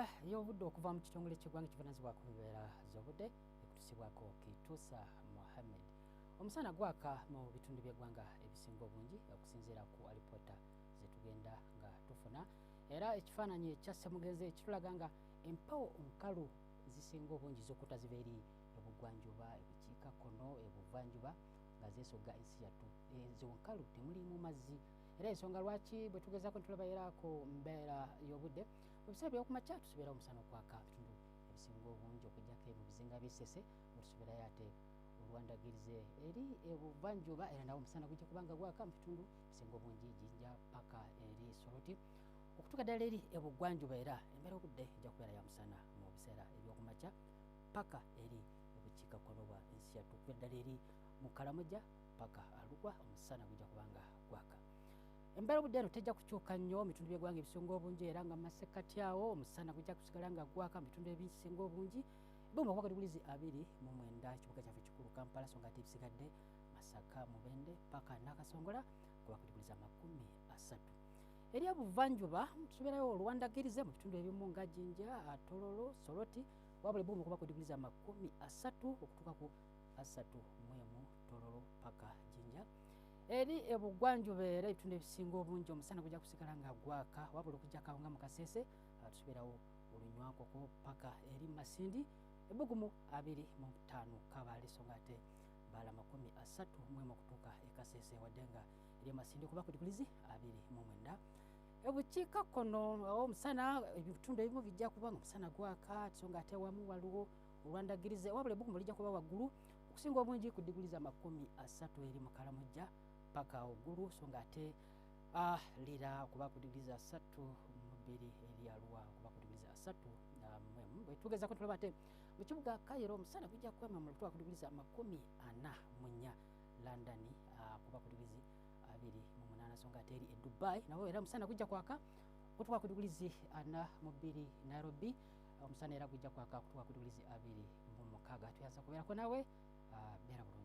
Embeera y'obudde okuva mu kitongole ky'eggwanga ekivunaanyizibwa ku mbeera z'obudde ekutusibwako Kituusa Mohammed. Omusana gwaka mu bitundu by'eggwanga ebisinga obungi okusinziira ku alipoota zetugenda nga tufuna, era ekifaananyi ekya Ssemugenzi ekitulaga nga empewo nkalu zisinga obungi zokuta ziva eri ebugwanjuba, ebukiikakkono, ebuvanjuba nga zeesogga ensi yattu. Ezo nkalu temulimu mazzi, era ensonga lwaki bwe tugezaako ntulaba era ku mbeera y'obudde mu biseera by'okumakya tusuubira omusana okwaka bitundu ebisinga obungi okuggyako mu bizinga by'Essese mutusuubirayo ate olwandagirize eri ebuvanjuba, era nawo omusana gujja kubanga gwaka mu bitundu ebisinga obungi Jinja paka eri Soroti okutuuka ddala eri ebugwanjuba, era embeera obudde ejja kubeera ya musana mu biseera ebyokumakya paka eri ebukiikakkono bwa ensi yattu okuva ddala eri mu Karamoja paka Arua omusana gujja kubanga gwaka. Embeera obudde eno tejja kukyuka nnyo mu bitundu by'eggwanga ebisinga obungi, era nga masekkati awo omusana gujja kusigala nga gwaka mu bitundu ebisinga obungi buma kuba digulizi 29 ekibuga kyaffe kikulu Kampala, so nga ate ebisigadde Masaka, Mubende paka Nakasongola kuba ku digulizi 30. Eri ebuvanjuba tusuubirayo olwandagirize mu bitundu ebimu nga Jinja, Tororo, Soroti, wabula ebbugumu kuba ku digulizi 30 okutuuka ku 31 Tororo paka Jinja. Eri ebugwanjuba era ebitundu ebisinga obungi omusana gujja kusigala nga gwaka, wabula okuggyako awo nga mu Kasese tusuubirawo olunywankoko paka eri Masindi, ebbugumu 25 Kabale, so nga ate Mbala 31 okutuuka e Kasese, wadde nga eri Masindi kuba ku digulizi 29. Ebukiikakkono omusana ebitundu ebimu bijja kuba nga omusana gwaka, so nga ate wamu waliwo olwandagirize, wabula ebbugumu lijja kuba waggulu okusinga obungi ku digulizi 30 eri mu Kalamojja paka Oggulu, so nga ate Lira kuba ku digulizi 32 eri Arua kuba ku digulizi 31. Bwe tugezaako tulaba ate mu kibuga Cairo omusana gujja kwemamula okutuuka ku digulizi 44, London kuba ku digulizi 28, so nga ate eri e Dubai nabo era omusana gujja kwaka okutuuka ku digulizi 42, Nairobi omusana era gujja kwaka okutuuka ku digulizi 26. Tuyanza kubeerako nawe, beera bulungi.